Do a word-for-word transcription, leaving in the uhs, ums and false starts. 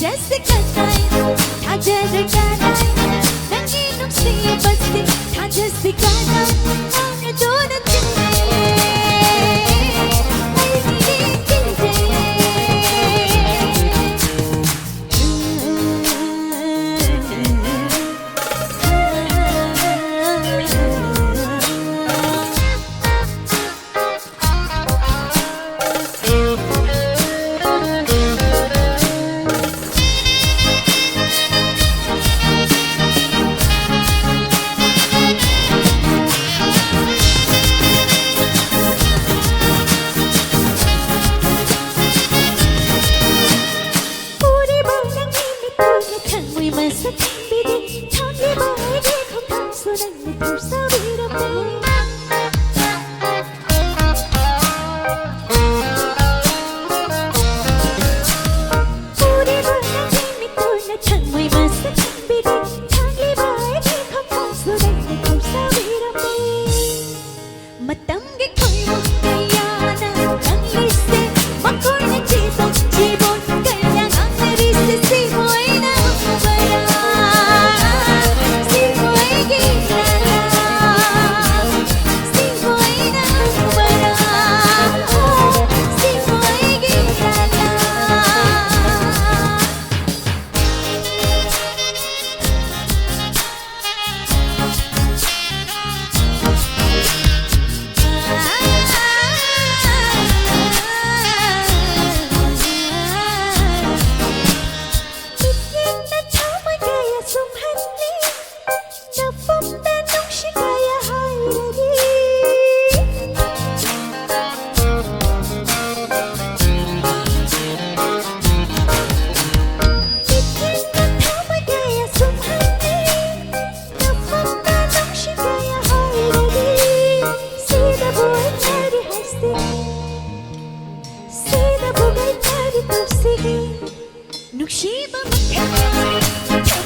ꯊꯥꯖꯁꯤ ꯀꯅꯥꯏ, ꯊꯥꯖꯔꯣꯏ ꯀꯅꯥꯏ, ꯅꯪꯒꯤ ꯅꯨꯡꯁꯤꯕꯁꯤ ꯊꯥꯖꯁꯤ ꯀꯅꯥꯏ, ꯃꯥꯡꯉꯗꯣꯅ ꯆꯤꯡꯅꯩ꯫ ꯑꯩꯗꯤ ꯌꯦꯡꯈꯤꯗꯦ꯫ ꯎꯔꯤꯕ ꯅꯪꯒꯤ ꯃꯤꯠꯇꯨꯅ ꯊꯃꯣꯏ ꯃꯁꯛ ꯈꯪꯕꯤꯗꯦ꯫ ꯊꯝꯂꯤꯕ ꯑꯩꯒꯤ ꯈꯣꯡꯊꯥꯡꯁꯨ ꯅꯪꯅ ꯊꯧꯁꯥꯕꯤꯔꯝꯃꯦ꯫ ꯎꯔꯤꯕ ꯅꯪꯒꯤ ꯃꯤꯠꯇꯨꯅ ꯊꯃꯣꯏ ꯃꯁꯛ ꯈꯪꯕꯤꯗꯦ꯫ ꯊꯝꯂꯤꯕ ꯑꯩꯒꯤ ꯈꯣꯡꯊꯥꯡꯁꯨ ꯅꯪꯅ ꯊꯧꯁꯥꯕꯤꯔꯝꯃꯦ꯫ ꯃꯇꯝꯒꯤ ꯈꯣꯡꯐꯝ ꯀꯌꯥꯅ ꯅꯪꯂꯤꯁꯦ, ꯃꯈꯣꯏꯅ ꯆꯤꯕꯣꯟ ꯆꯤꯕꯣꯟ ꯀꯌꯥ ꯉꯥꯡꯅꯔꯤꯁꯦ, ꯁꯤꯕꯨ ꯑꯩꯅ ꯎꯕꯔꯥ? ꯁꯤꯕꯨ ꯑꯩꯒꯤ ꯏꯔꯥꯜꯂꯥ? ꯁꯤꯕꯨ ꯑꯩꯅ ꯎꯕꯔꯥ? ꯁꯤꯕꯨ ꯑꯩꯒꯤ ꯏꯔꯥꯜꯂꯥ? ꯃꯤꯠꯌꯦꯡꯗ ꯊꯃꯣꯏ ꯀꯌꯥ ꯁꯨꯝꯍꯜꯂꯤ, ꯅꯐꯝꯗ ꯅꯨꯡꯁꯤ ꯀꯌꯥ ꯍꯥꯏꯔꯤ꯫ ꯃꯤꯠꯌꯦꯡꯗ ꯊꯃꯣꯏ ꯀꯌꯥ ꯁꯨꯝꯍꯜꯂꯤ, ꯅꯐꯝꯗ ꯅꯨꯡꯁꯤ ꯀꯌꯥ ꯍꯥꯏꯔꯤ꯫ ꯁꯤꯗꯕꯨ ꯑꯩ ꯀꯔꯤ ꯍꯥꯏꯁꯤ? ꯁꯤꯗꯕꯨ ꯑꯩ ꯀꯔꯤ ꯇꯧꯁꯤꯒꯦ? ꯅꯨꯡꯁꯤꯕ ꯃꯈꯩ